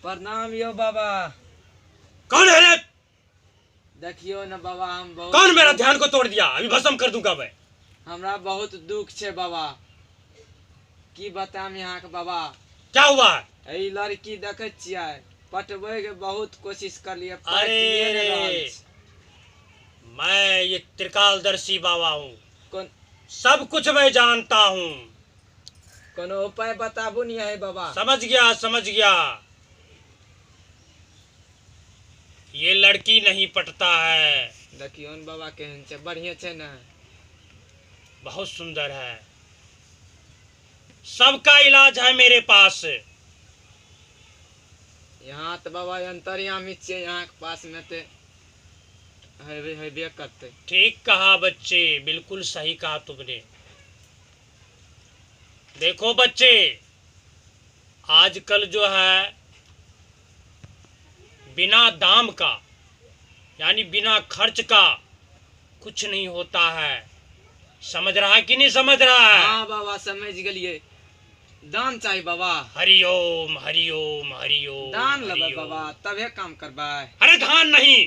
प्रणाम यो बाबा। कौन है रे? देखियो न बाबा, हम बहुत कौन मेरा ध्यान को तोड़ दिया? अभी भस्म कर दूंगा मैं। हमरा बहुत दुख छे बाबा, की बताम यहाँ के बाबा। क्या हुआ? ई लड़की देखे छियै, पटबै के बहुत कोशिश करलियै, अरे पटिए नहि रहल छै। मैं ये त्रिकालदर्शी बाबा हूँ, कोन सब कुछ मैं जानता हूँ। कोनो उपाय बताबू नहीं है बाबा। समझ गया समझ गया, ये लड़की नहीं पटता है। देखियो न बाबा केहन छै, बढ़िया छै ने? बहुत सुंदर है, सबका इलाज है मेरे पास। यहाँ तो बाबा अंतर्यामी छियै, यहाँ के पास में ते हेबे हेबे करते। ठीक कहा बच्चे, बिल्कुल सही कहा तुमने। देखो बच्चे, आजकल जो है बिना दाम का यानी बिना खर्च का कुछ नहीं होता है। समझ रहा है कि नहीं समझ रहा है? हाँ बाबा समझ गेलिए। दान चाहिए बाबा। हरिओम हरिओम हरिओम। दान लेबै हरिओम। बाबा तबे काम करबै। अरे धान नहीं,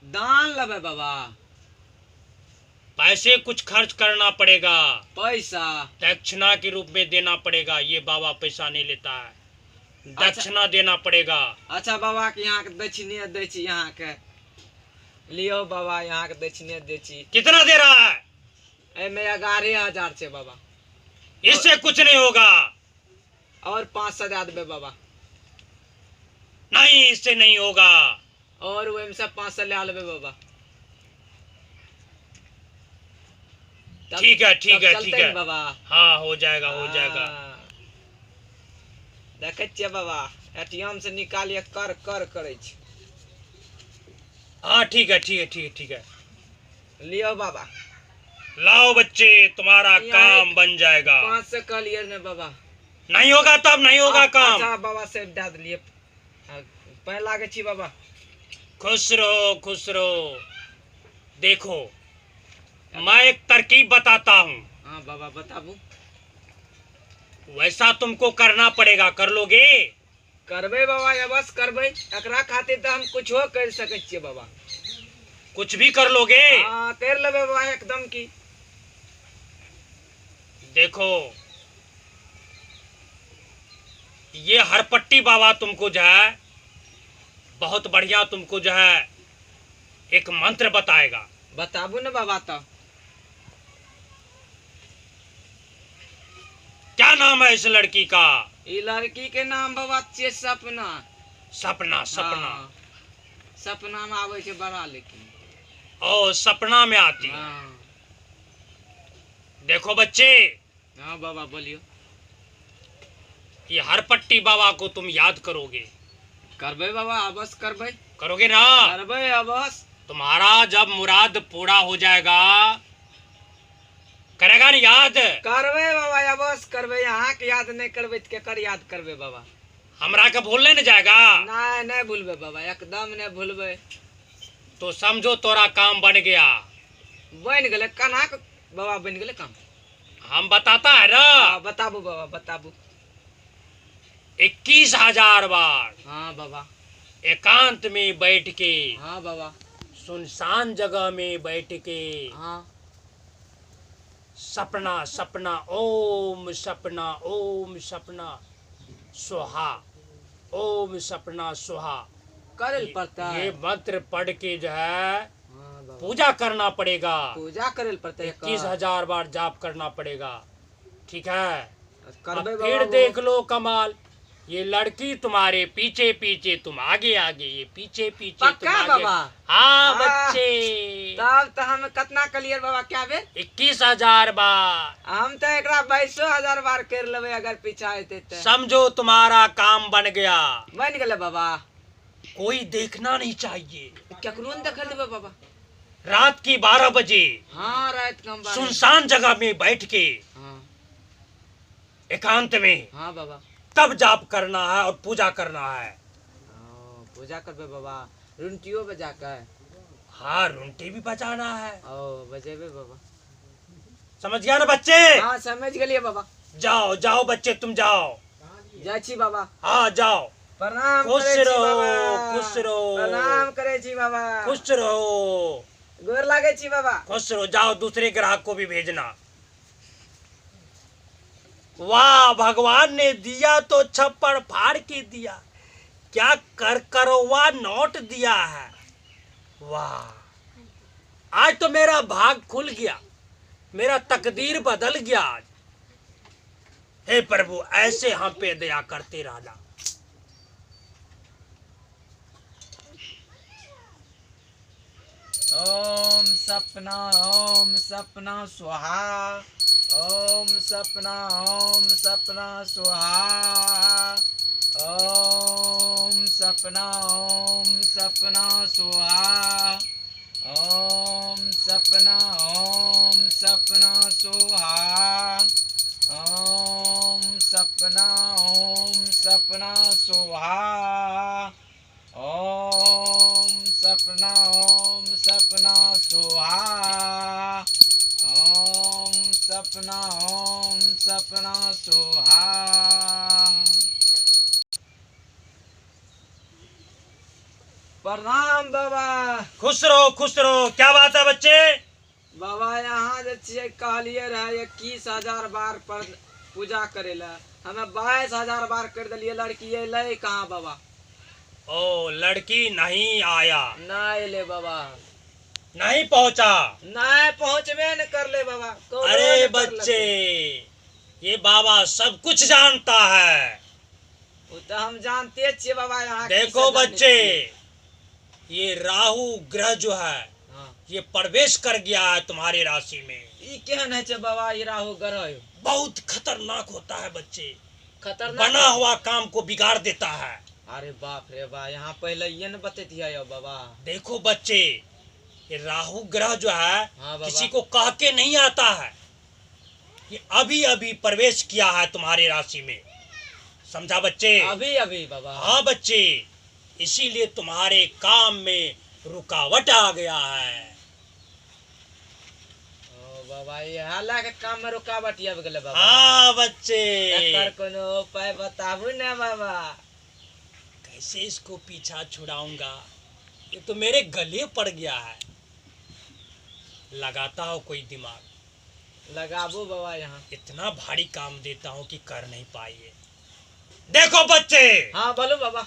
दान लेबै बाबा। पैसे कुछ खर्च करना पड़ेगा, पैसा दक्षिणा के रूप में देना पड़ेगा। ये बाबा पैसा नहीं लेता है, दक्षिणा देना पड़ेगा। अच्छा बाबा के यहाँ के दक्षिणे दै छी, यहाँ के लियो बाबा, यहाँ के दक्षिणे दै छी। कितना दे रहा है? एहिमे 11,000 छै बाबा। इससे कुछ नहीं होगा। और 500 दए देबै बाबा। नहीं, इससे नहीं होगा। और ओहिमे से 500 लए लेबै बाबा। तब- ठीक है ठीक तब है चलतै ठीक ने है बाबा। हाँ हो जाएगा हो जाएगा। हाँ। देखै छियै बाबा, एटीएम से निकालिए कर कर करै छै। हाँ ठीक है ठीक है ठीक है ठीक है। लियो बाबा। लाओ बच्चे, तुम्हारा यहाँ काम बन जाएगा। 500 कहलिए ने बाबा। नहीं होगा तब नहीं होगा काम। अच्छा बाबा से दए देलिए। पाइ लागै छी बाबा। खुश रहो खुश रहो। देखो मैं एक तरकीब बताता हूँ। हाँ बाबा बताबू। वैसा तुमको करना पड़ेगा, कर लोगे? करबै बाबा, अवश्य करबै। एकरा खातिर तऽ हम कुछो करि सकै छियै बाबा। कुछ भी कर लोगे? हाँ कर लेबै बाबा एकदम की। देखो ये हरपट्टी बाबा तुमको जो है बहुत बढ़िया तुमको जो है एक मंत्र बताएगा। बताबू ने बाबा। तो क्या नाम है इस लड़की का? ई लड़की के नाम बाबा छियै सपना। सपना सपना। हाँ, सपना में आबै छै बड़ा लेकिन। ओ सपना में आती है। हाँ देखो बच्चे, हाँ बाबा बोलियो। ये हरपट्टी बाबा को तुम याद करोगे। करबै बाबा, अवश्य करबै। करोगे ना? करबै अवश्य। तुम्हारा जब मुराद पूरा हो जाएगा, करेगा ना याद? करबै बाबा अवश्य करबै। अहाँके याद नहि करबै तऽ केकर याद करबै बाबा? हमरा के भूल नहीं जाएगा। नहि नहि भूलबै बाबा, एकदम नहि भूलबै। तो समझो तोरा काम बन गया। बनि गेलै केना के बाबा बनि गेलै काम? हम बताता है ना। हाँ, बताबू बाबा बताबू। 21,000 बार हाँ बाबा। एकांत में बैठ के, हाँ बाबा। सुनसान जगह में बैठ के, हाँ सपना सपना ओम सपना ओम सपना सोहा ओम सपना सोहा करै लए पड़तै। ये मंत्र पढ़ के जो है हाँ बाबा। पूजा करना पड़ेगा। पूजा करै लए पड़तै। 21,000 बार जाप करना पड़ेगा। ठीक है? करबै अब बाबा। फिर देख लो कमाल, ये लड़की तुम्हारे पीछे पीछे, तुम आगे आगे, ये पीछे पीछे तुम पक्का आगे। बाबा? हाँ हाँ। बच्चे, तब तऽ हम कतना कलियै बाबा? क्या बेर? 21,000 बार। हम तऽ एकरा 22,000 बार करि लेबै अगर पीछा एतै तऽ। समझो तुम्हारा काम बन गया। बनि गेलै बाबा। कोई देखना नहीं चाहिए। केकरो नहि देखल देबै बाबा। रात की 12 बजे हाँ राति के हम 12 सुनसान जगह में बैठ के हाँ एकांत में हाँ बाबा। तब जाप करना है और पूजा करना है। ओ, पूजा करबै बाबा। रुनटियो बजा के? हाँ रुंटी भी बजाना है। ओ बजेबै बाबा। समझ गया ना बच्चे? हाँ समझ गेलियै बाबा। जाओ जाओ बच्चे तुम जाओ। जाइ छी बाबा। हाँ जाओ। प्रणाम खुश करै छी रहो, बाबा। खुश रहो। प्रणाम करै छी बाबा। खुश रहो। गोर लागै छी बाबा। खुश रहो। जाओ दूसरे ग्राहक को भी भेजना। वाह, भगवान ने दिया तो छप्पड़ फाड़ के दिया, क्या कर करवा नोट दिया है। वाह, आज तो मेरा भाग खुल गया, मेरा तकदीर बदल गया आज। हे प्रभु, ऐसे हम पे दया करते रहना। ओम सपना स्वाहा, ओम सपना स्वाहा, ओम सपना स्वाहा, ओम सपना स्वाहा, ओम सपना स्वाहा, ओम सपना स्वाहा, ओम सपना स्वाहा। प्रणाम बाबा। खुश रहो, खुश रहो। क्या बात है बच्चे? बाबा यहाँ जे छियै कहलियै रहे 21,000 बार पर पूजा करे ला, हमें 22,000 बार कर दिलियै, लड़की अयलै कहाँ बाबा? ओ लड़की नहीं आया? नहीं ले बाबा। नहीं पहुँचा? नहीं पहुँचबे न कर ले बाबा। अरे बच्चे, ये बाबा सब कुछ जानता है। वो तो हम जानते छियै बाबा। यहाँ देखो बच्चे, ये राहु ग्रह जो है, हाँ, ये प्रवेश कर गया है तुम्हारी राशि में। ई केहन है बाबा ये राहु ग्रह? बहुत खतरनाक होता है बच्चे, खतरनाक बना हुआ काम को बिगाड़ देता है। अरे बाप रे बा, यहाँ पहले ये न बतेतिया बाबा। देखो बच्चे, ये राहु ग्रह जो है, हाँ बाबा, किसी को कह के नहीं आता है, ये अभी अभी प्रवेश किया है तुम्हारी राशि में, समझा बच्चे? अभी अभी बाबा। हाँ बच्चे, इसीलिए तुम्हारे काम में रुकावट आ गया है। ओ बाबा, ये हालांकि काम में रुकावट आबि गेलै बाबा। हाँ बच्चे, एकर कोनो उपाय बताबू ना बाबा। कैसे इसको पीछा छुड़ाऊंगा, ये तो मेरे गले पड़ गया है। लगाता हो कोई दिमाग? लगाबू बाबा। यहाँ इतना भारी काम देता हूँ कि कर नहीं पाइए। देखो बच्चे। हाँ बोलो बाबा।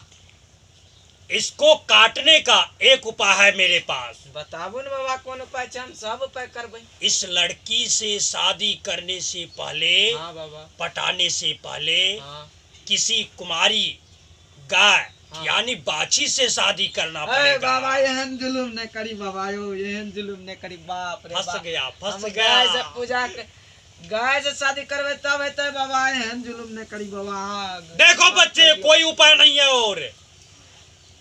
इसको काटने का एक उपाय है मेरे पास। बताबू न बाबा कौन उपाय छै, हम सब उपाय करबै। इस लड़की से शादी करने से पहले, हाँ बाबा, पटाने से पहले, हाँ, किसी कुमारी गाय, हाँ, यानी बाछी से शादी करना अरे पड़ेगा। बाबा, एहन जुलुम नहीं करी बाबा, यो एहन जुलुम नहीं करी। बाप रे फंस गया, फंस गया। गाय से पूजा गाय से शादी करबे तब हेतै बाबा, एहन जुलुम नहीं करी बाबा। देखो बच्चे, कोई उपाय नहीं है और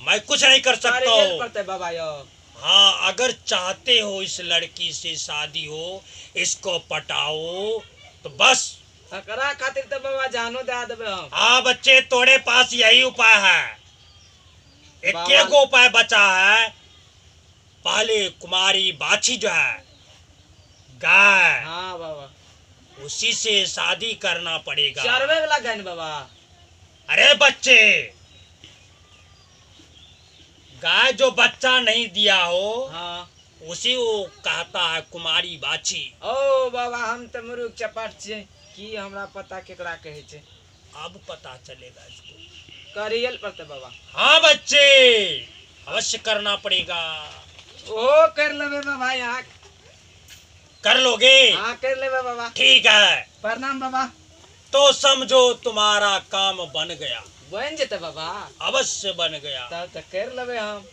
मैं कुछ नहीं कर सकता हूँ बाबा यो। हाँ, अगर चाहते हो इस लड़की से शादी हो, इसको पटाओ तो बस एकरा खातिर तो बाबा जानो दे देबे हम। हाँ बच्चे, तोरे पास यही उपाय है, एक गो उपाय बचा है। पहले कुमारी बाछी जो है गाय, हाँ बाबा, उसी से शादी करना पड़ेगा। चरवे वाला गाय न बाबा? अरे बच्चे, गाय जो बच्चा नहीं दिया हो, हाँ, उसी वो कहता है कुमारी बाछी। ओ बाबा, हम तो मुरुख चपाट छियै, की हमरा पता केकरा कहै छै। अब पता चलेगा इसको, करियल पड़ते बाबा। हाँ बच्चे, अवश्य करना पड़ेगा। ओ कर लेबे बाबा, यहाँ कर लोगे? हाँ कर लेबे बाबा। ठीक है, प्रणाम बाबा। तो समझो तुम्हारा काम बन गया। बन जेते बाबा? अवश्य बन गया। तब तो कर लेबे हम।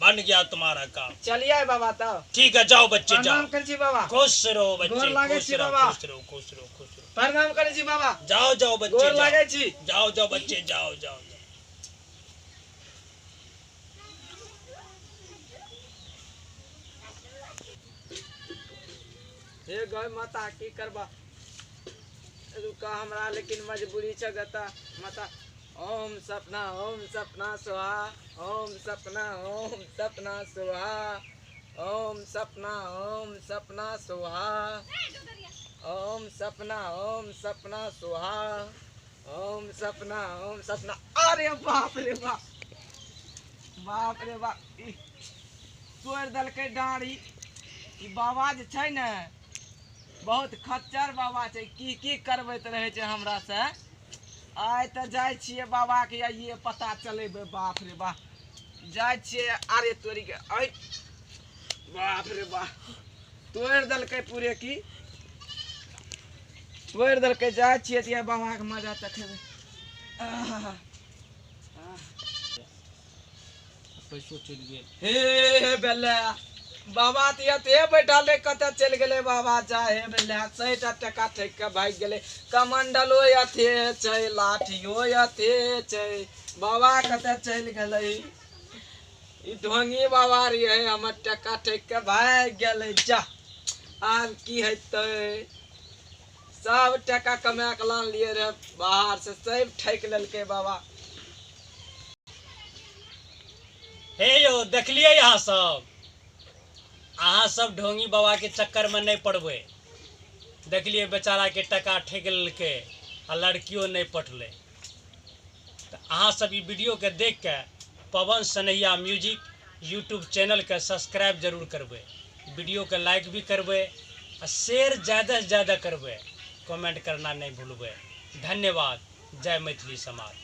बन गया तुम्हारा काम। चलिए बाबा तब। ठीक है, जाओ बच्चे जाओ। प्रणाम करै छी बाबा। खुश रहो बच्चे, खुश रहो, खुश रहो, खुश रहो, खुश रहो। प्रणाम करै छी बाबा। जाओ जाओ बच्चे, गोर लागै छी। जाओ जाओ बच्चे, जाओ जाओ। हे गौ माता, की करबा, रुका हमरा लेकिन मजबूरी छै गता माता। ओम सपना स्वाहा, ओम सपना स्वाहा, ओम सपना स्वाहा, ओम सपना स्वाहा, ओम सपना ओम सपना। अरे बाप रे बाप, बाप रे बाप, तोड़ि देलकै डाँड़ी। ई बाबा जे छै ने बहुत खच्चर बाबा छै, की की करबैत रहै छै हमरा से। आइ तऽ जाइ छियै बाबाके आइए पता चलेबै। बाप रे बाप, जाइ छियै। अरे तोरी के, अइ बाप रे बाप, तोड़ि देलकै पूरे, की तोड़ि देलकै। जाइ छियै तऽ बाबाके मजा चखेबै। पैसो चलि गेल। हे बेले बाबा तऽ एते बैठल रहै, कतऽ चलि गेलै बाबा? जा हे बेले, 100 टका ठकि कऽ भागि गेलै। कमंडलो अथे छै, लाठियो अथे छै, बाबा कतऽ चलि गेलै? ई ढोंगी बाबा रहियै, हमर टका ठकि कऽ भागि गेलै। जा आब की हेतै? सब टका कमा कऽ लानलियै रहे बाहर से, सब ठकि लेलकै बाबा। हे यौ, देखलियै अहाँ सब? अहाँ सब ढोंगी बाबा के चक्कर में नहीं पड़बै। देखलियै बेचारा के टका ठकि लेलकै आ लड़कियों नहीं पटलै। तऽ अहाँ सब ई वीडियो के देख के Pawan Sanaiya music YouTube channel के सब्सक्राइब जरूर करबै, वीडियो के लाइक भी करबै आ शेयर ज़्यादा से ज़्यादा करबै, कमेंट करना नहीं भूलबै। धन्यवाद। जय मैथिली समाज।